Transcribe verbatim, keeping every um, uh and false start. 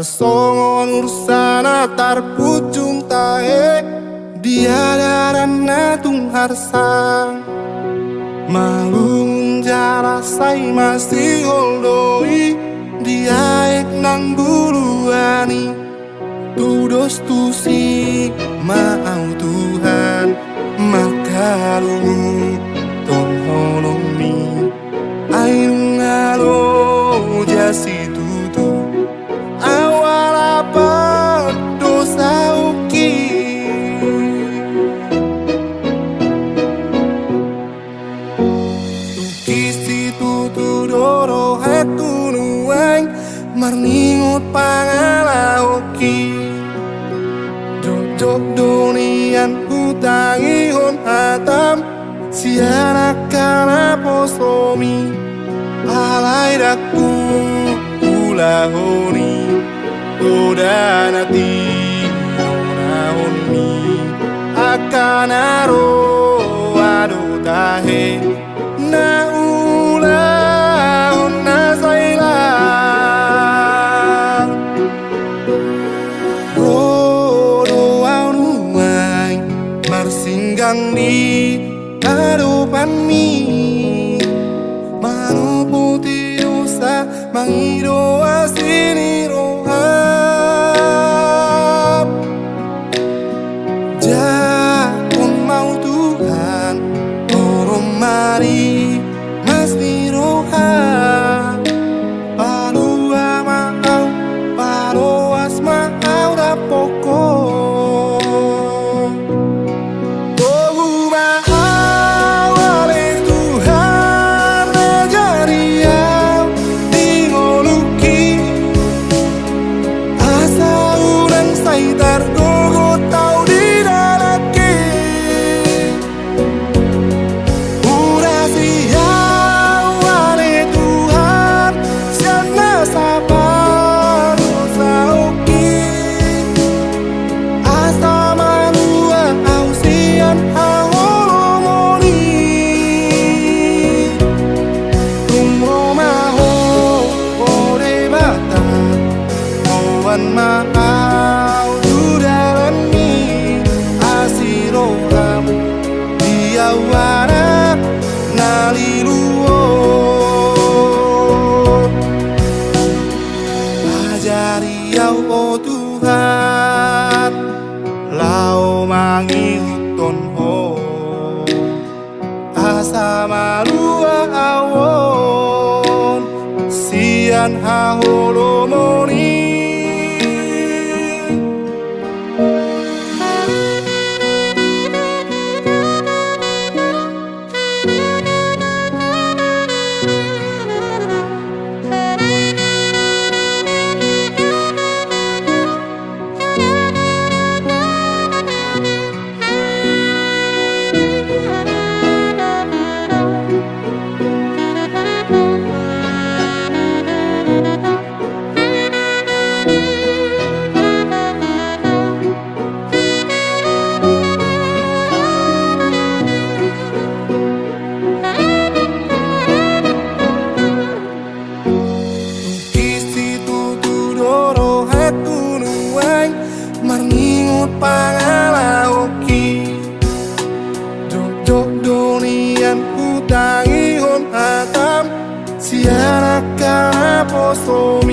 Songon ursa na tarpunjung tahe, dia dalan na tung harsa. Malungun jala sai masihol do i, di aek nang buluan i. Tudos tusi ma au Tuhan, mangkalunguthon holongmi. Ai nunga loja situtu au ala pardosaonki. Ungkit situtu do rohangku nuaeng marningot pangalahoki. Jotjot do nian hutangihon hatam sian angka naposomi. Alai ndang huulahon i, poda na tinonahonmi. Angka na roa do tahe na ulahon na sai laho. Ro do au nuaeng marsinggang di adopanmi, manopoti dosa, mangido asi ni roham. Jangkon ma au Tuhan, tolong ma rimas ni roham. Palua ma au, paloas ma au dapothon. Togu ma au ale Tuhan, ajari au di ngolungki, asa unang sai targogot au di dalanki. Urasi au ale Tuhan, sian nasa pardosaonki. Asa malua au sian haholomon i. Tung ro ma Ho, o Debata, boan ma au tu dalanmi, asi roham di au anak na lilu on. Ajari au, o Tuhan, laho mangihuthon Ho, asa malua au on sian haholomon i. Ungkit situtu do rohangku nuaeng marningot pangalahoki. Jotjot do nian hutangihon hatam sian angka naposom.